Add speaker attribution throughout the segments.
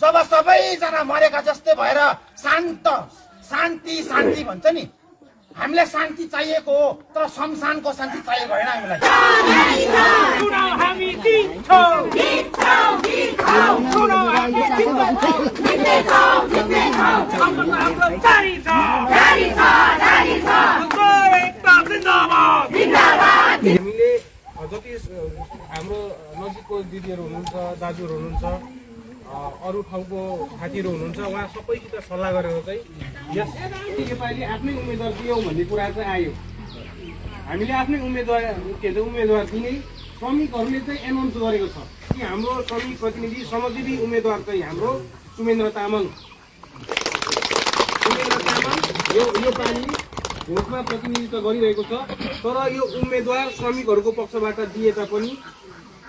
Speaker 1: जब सबैजना मरेका जस्तै भएर शान्ति शान्ति भन्छ नि, हामीलाई शान्ति चाहिएको हो, तर शमशानको शान्ति चाहिएको होइन हामीलाई।
Speaker 2: हामीले जति हाम्रो नजिकको दिदीहरू हुनुहुन्छ, दाजुहरू हुनुहुन्छ, अरू ठाउँको साथीहरू हुनुहुन्छ, उहाँ सबैसित सल्लाह गरेर चाहिँ यसपालि आफ्नै उम्मेदवार दियौँ भन्ने कुरा चाहिँ आयो। हामीले आफ्नै उम्मेदवार दिने श्रमिकहरूले चाहिँ एनाउन्स गरेको छ कि हाम्रो श्रमिक प्रतिनिधि श्रमजीवी उम्मेदवार चाहिँ हाम्रो सुमेन्द्र तामाङ यो पालि भोटमा प्रतिनिधित्व गरिरहेको छ। तर यो उम्मेदवार श्रमिकहरूको पक्षबाट दिए तापनि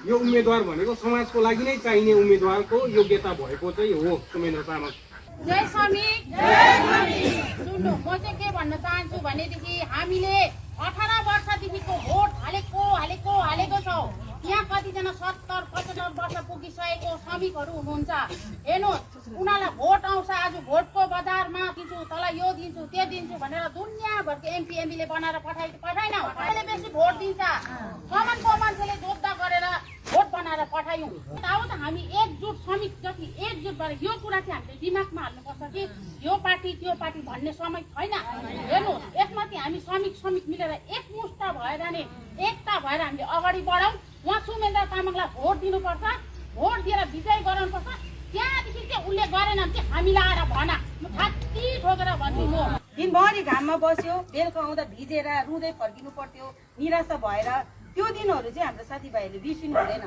Speaker 2: यो उम्मेदवार भनेको समाजको लागि नै चाहिने उम्मेदवारको योग्यता भएको चाहिँ हो सुमेन्द्र तामाङ।
Speaker 3: जय श्रमिक, जय श्रमिक। सुन्नु, म चाहिँ के भन्न चाहन्छु भनेदेखि हामीले 18 वर्षदेखिको भोट हालेको छौँ। यहाँ कतिजना 70-75 वर्ष पुगिसकेको श्रमिकहरू हुनुहुन्छ। हेर्नुहोस्, उनीहरूलाई भोट आउँछ, आज भोटको बजारमा दिन्छु, तँलाई यो दिन्छु त्यो दिन्छु भनेर दुनियाँभरको एमपीले बनाएर पठाएन। अहिले बेसी भोट दिन्छ, कमानको मान्छेले जोत्दा गरेर भोट बनाएर पठायौँ। अब त हामी एकजुट श्रमिक जति एकजुट भएर यो कुरा चाहिँ हामीले दिमागमा हाल्नुपर्छ कि यो पार्टी त्यो पार्टी भन्ने समय छैन। हेर्नुहोस्, यसमा चाहिँ हामी श्रमिक मिलेर एकमुष्ट भएर नै एकता भएर हामीले अगाडि बढाउँ। उहाँ सुमेन्द्र तामाङलाई भोट दिनुपर्छ, भोट दिएर विजय गराउनुपर्छ। त्यहाँदेखि चाहिँ उसले गरेन भने चाहिँ हामीलाई आएर भना, म छाती ठोकेर भन्छु। म
Speaker 4: दिनभरि घाममा बस्यो, बेलुका आउँदा भिजेर रुँदै फर्किनु पर्थ्यो, निराशा भएर। त्यो दिनहरू चाहिँ हाम्रो साथीभाइहरूले बिर्सिनु हुँदैन।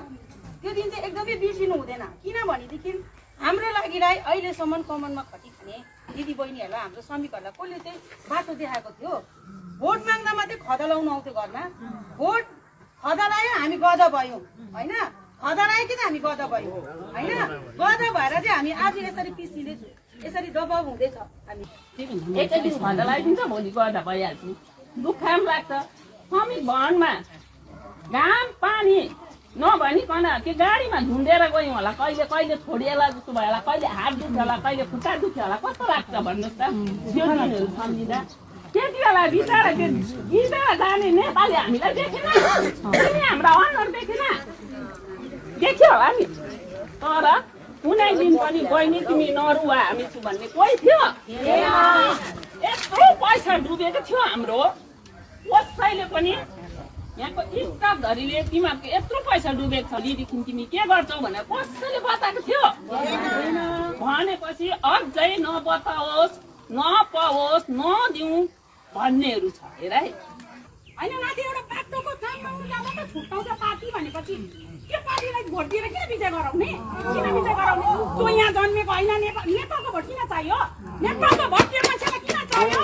Speaker 4: त्यो दिन चाहिँ एकदमै बिर्सिनु हुँदैन। किनभनेदेखि हाम्रो लागिलाई अहिलेसम्म कमानमा खटी खाने दिदी बहिनीहरूलाई, हाम्रो श्रमिकहरूलाई कसले चाहिँ बाटो देखाएको थियो। भोट माग्दा मात्रै खदा लाउनु आउँथ्यो घरमा, भोट खदा लायो हामी गदा भयौँ होइन, खदा लायो कि त हामी गदा भयौँ होइन। गदा भएर चाहिँ हामी आज यसरी पिसिँदैछु, यसरी दबाउ हुँदैछ। हामी
Speaker 5: एकैदिन खदा लगाइदिन्छ, भोलि गदा भइहाल्छ। दुःख पनि लाग्छ। श्रमिक भवनमा घाम पानी नभनिकन त्यो गाडीमा झुन्डेर गयौँ होला, कहिले छोडिएला जस्तो भयो होला, कहिले हात दुख्यो होला, कहिले खुट्टा दुख्यो होला, कस्तो लाग्छ भन्नुहोस् त। त्यो दिनहरू सम्झिँदा त्यति बेला बिचरा त्यो गिर्दा जाने नेपाली हामीलाई देखेन, तिमी हाम्रा अनुहार देख्यो होला नि। तर कुनै दिन पनि बहिनी तिमी नरुवा हामी छु भन्ने कोही थियो? यत्रो पैसा डुबेको थियो हाम्रो, कसैले पनि यहाँको स्टाफधरीले तिमीहरूको यत्रो पैसा डुबेको छ लिदेखि तिमी के गर्छौ भनेर कसैले बताएको थियो? भनेपछि अझै नबताओस्, नपाओस्, नदिउँ भन्नेहरू छ। हेर है,
Speaker 3: होइन माथि एउटा बाटोको काम पाउनु जाँदा त छुट्टाउँछ पार्टी भनेपछि त्यो पार्टीलाई भोट दिएर किन विजय गराउने? त्यो यहाँ जन्मेको होइन। नेपालको भोट किन चाहियो? नेपालको भोट त्यो मान्छेलाई किन चाहियो?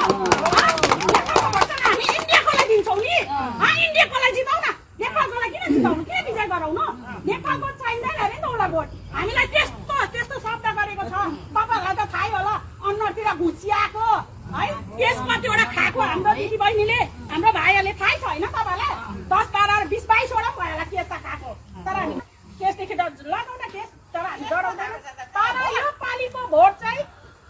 Speaker 3: नेपालको भोट चाहिँ हामी इन्डियाकोलाई दिन्छौँ नि। इन्डियाकोलाई जिताउ न, नेपालकोलाई किन जिताउनु? किन विजय गराउनु? नेपालको चाहिँदैन अरे नि त उसलाई भोट। हामीलाई त्यस्तो शब्द गरेको छ, तपाईँहरूलाई त थाहै होला। अन्नतिर घुसिआएको है, केस कतिवटा खाएको हाम्रो दिदी बहिनीले, हाम्रो भाइहरूले थाहै छ होइन तपाईँलाई? 10, 12, 20, 22 वटा भयो होला केस त खाएको। तर हामी केसदेखि लगाउन केस, तर हामी डराउँदैन। तर यो पालिको भोट चाहिँ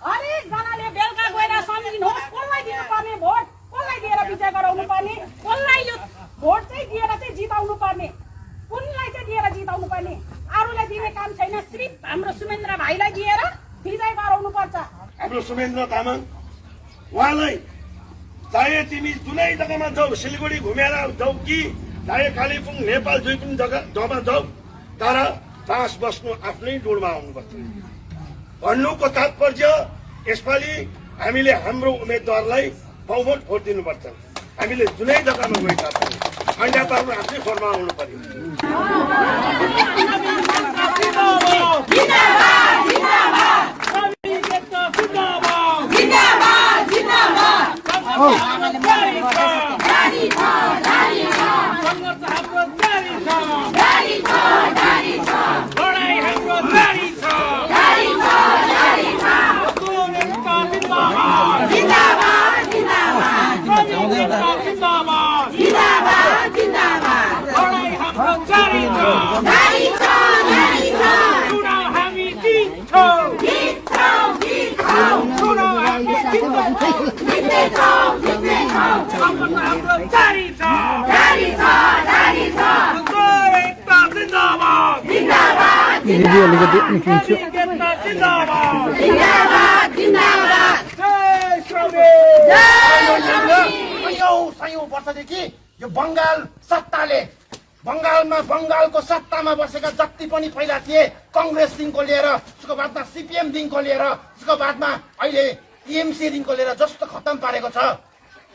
Speaker 3: हरेकजनाले बेलुका गएर सम्झिनुहोस्, कसलाई दिनुपर्ने भोट, कसलाई दिएर विजय गराउनु पर्ने, कसलाई यो भोट चाहिँ दिएर चाहिँ जिताउनु पर्ने, कुनलाई चाहिँ दिएर जिताउनु पर्ने। अरूलाई दिने काम छैन, सिर्फ हाम्रो सुमेन्द्र भाइलाई दिएर विजय गराउनु पर्छ।
Speaker 1: हाम्रो सुमेन्द्र तामाङ, उहाँलाई चाहे तिमी जुनै जग्गामा जाऊ, सिलगढी घुमेर जाऊ कि चाहे कालिम्पोङ, नेपाल जुन पनि जग्गामा जाऊ, तर बाँस बस्नु आफ्नै डोलमा आउनुपर्छ। भन्नुको तात्पर्य यसपालि हामीले हाम्रो उम्मेदवारलाई बहुमत भोट दिनुपर्छ। हामीले जुनै जग्गामा गए तापनि अन्यताहरू आफ्नै खोरमा आउनु पर्यो।
Speaker 3: जिंदाबाद जिंदाबाद
Speaker 6: रेडियो अलिकति निक्लिन्छु।
Speaker 7: सयौं वर्षदेखि यो बङ्गाल सत्ताले बङ्गालको सत्तामा बसेका जति पनि पहिला थिए कङ्ग्रेसदेखिको लिएर त्यसको बादमा सिपिएमदेखिको लिएर त्यसको बादमा अहिले टिएमसीदेखिको लिएर जस्तो खत्तम पारेको छ,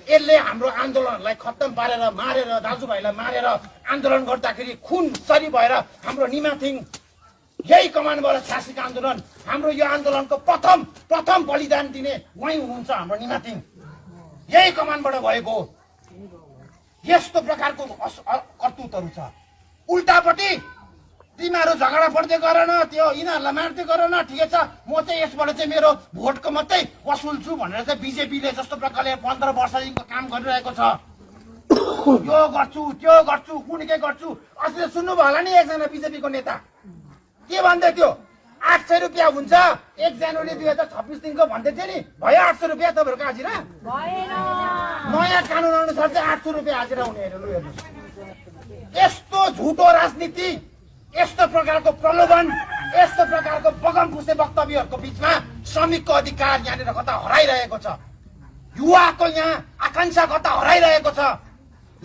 Speaker 7: यसले हाम्रो आन्दोलनलाई खत्तम पारेर मारेर दाजुभाइलाई मारेर आन्दोलन गर्दाखेरि खुन सरी भएर हाम्रो निमाथिङ यही कमानबाट छ्यासीको आन्दोलन, हाम्रो यो आन्दोलनको प्रथम बलिदान दिने उहाँ हुनुहुन्छ हाम्रो निमाथिङ, यही कमानबाट भएको हो। यस्तो प्रकारको करतुतहरू छ। उल्टापट्टि तिमीहरू झगडा पर्दै गर न, त्यो यिनीहरूलाई मार्दै गर न, ठिकै छ, म चाहिँ यसबाट चाहिँ मेरो भोटको मात्रै वसुल्छु भनेर चाहिँ बिजेपीले जस्तो प्रकारले 15 वर्षदेखिको काम गरिरहेको छ। यो गर्छु त्यो गर्छु कुन के गर्छु। अस्ति सुन्नुभयो होला नि एकजना बिजेपीको नेता के भन्दै थियो, 800 रुपियाँ हुन्छ 1 जनवरी 2026 भन्दै थियो नि, भयो 800 रुपियाँ तपाईँहरूको हाजिरा? नयाँ कानुन अनुसार चाहिँ 800 रुपियाँ हाजिरा हुने हेर्नु। यस्तो झुटो राजनीति, यस्तो प्रकारको प्रलोभन, यस्तो प्रकारको बगमफुसे वक्तव्यहरूको बिचमा श्रमिकको अधिकार यहाँनिर कता हराइरहेको छ, युवाको यहाँ आकांक्षा कता हराइरहेको छ,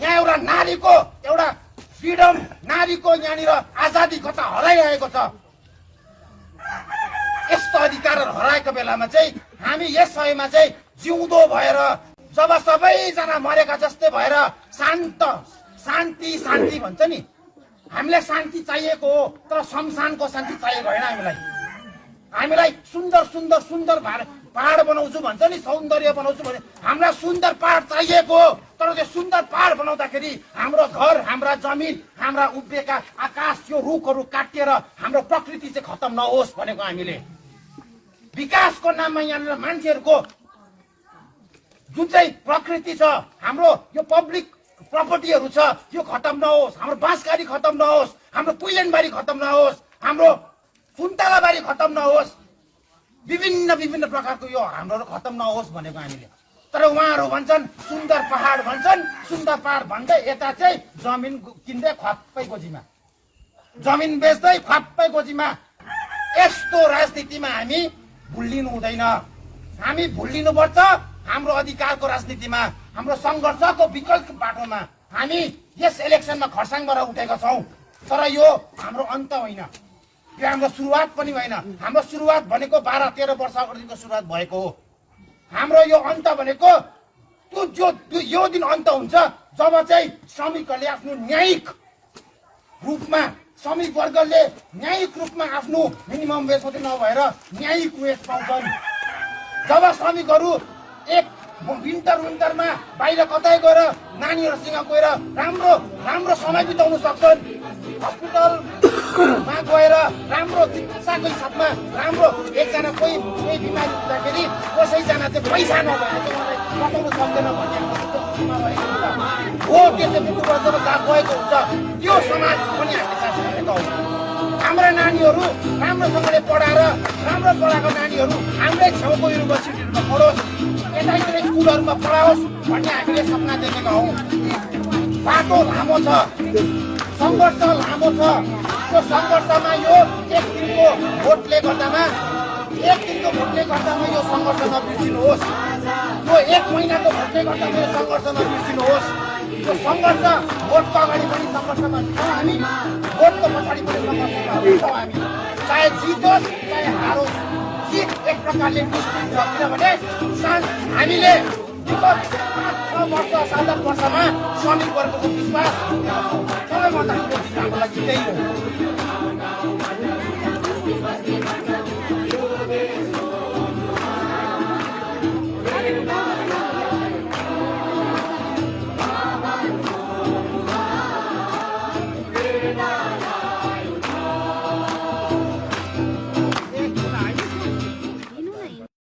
Speaker 7: यहाँ एउटा नारीको एउटा फ्रिडम, नारीको यहाँनिर आजादी कता हराइरहेको छ। यस्तो अधिकारहरू हराएको बेलामा चाहिँ हामी यस समयमा चाहिँ जिउँदो भएर जब सबैजना मरेका जस्तै भएर शान्ति भन्छ नि, हामीलाई शान्ति चाहिएको हो, तर शमशानको शान्ति चाहिएको होइन। हामीलाई सुन्दर पहाड बनाउँछु भन्छ नि, सौन्दर्य बनाउँछु भने हामीलाई सुन्दर पहाड चाहिएको हो, तर त्यो सुन्दर पहाड बनाउँदाखेरि हाम्रो घर, हाम्रा जमिन, हाम्रा उभिएका आकाश, यो रुखहरू काटिएर हाम्रो प्रकृति चाहिँ खत्तम नहोस् भनेको हामीले। विकासको नाममा यहाँनिर मान्छेहरूको जुन चाहिँ प्रकृति छ, हाम्रो यो पब्लिक प्रपर्टीहरू छ, यो खत्तम नहोस्, हाम्रो बाँसगारी खत्तम नहोस्, हाम्रो पुइलेनबारी खत्तम नहोस्, हाम्रो सुन्तलाबारी खत्तम नहोस्, विभिन्न प्रकारको यो हाम्रो खत्तम नहोस् भनेको हामीले। तर उहाँहरू भन्छन् सुन्दर पहाड भन्छन्, सुन्दर पहाड भन्दै यता चाहिँ जमिन किन्दै ख्वाप्पै गोजीमा, जमिन बेच्दै ख्वाप्पै गोजीमा। यस्तो राजनीतिमा हामी भुल्लिनु हुँदैन, हामी भुल्लिनुपर्छ। हाम्रो अधिकारको राजनीतिमा, हाम्रो सङ्घर्षको विकल्प बाटोमा हामी यस इलेक्सनमा खरसाङबाट उठेका छौँ, तर यो हाम्रो अन्त होइन, यो हाम्रो सुरुवात पनि होइन। हाम्रो सुरुवात भनेको 12-13 वर्ष अगाडिको सुरुवात भएको हो। हाम्रो यो अन्त भनेको यो दिन अन्त हुन्छ जब चाहिँ श्रमिकहरूले आफ्नो न्यायिक रूपमा, श्रमिक वर्गले न्यायिक रूपमा आफ्नो मिनिमम वेज मात्रै नभएर न्यायिक वेज पाउँछन्। जब श्रमिकहरू एक विन्टरमा बाहिर कतै गएर नानीहरूसँग गएर राम्रो समय बिताउन सक्छन्, हस्पिटलमा गएर राम्रो चिकित्साको हिसाबमा राम्रो एकजना कोही बिमारी हुँदाखेरि कसैजना चाहिँ पैसा नभएर चाहिँ उहाँलाई बचाउन सक्दैन भन्ने हो। त्यो चाहिँ बुटुबाट जब जहाँ गएको हुन्छ त्यो समाज पनि हामीले साथ गरेका हौँ। हाम्रा नानीहरू राम्रोसँगले पढाएर, राम्रो पढाएको नानीहरू हाम्रै छेउको युनिभर्सिटीहरूमा पढोस्, यतातिर स्कुलहरूमा पढाओस् भन्ने हामीले सपना देखेका हौँ। बाटो लामो छ, सङ्घर्ष लामो छ। त्यो सङ्घर्षमा यो एक दिनको भोटले गर्दामा यो सङ्घर्ष नबिर्सिनुहोस्, यो 1 महिनाको भोटले गर्दामा यो सङ्घर्ष नबिर्सिनुहोस्। यो सङ्घर्ष भोटको अगाडि पनि सङ्घर्षमा छौँ हामी, भोटको पछाडि पनि सङ्घर्षमा छौँ हामी। चाहे जितोस् चाहे हारोस्, जित एक प्रकारले निश्चित छ, किनभने हामीले विगत 5-6 वर्ष 7 वर्षमा श्रमिक वर्गको विश्वास सबैभन्दा ठुलो चिज हाम्रो लागि त्यही हो।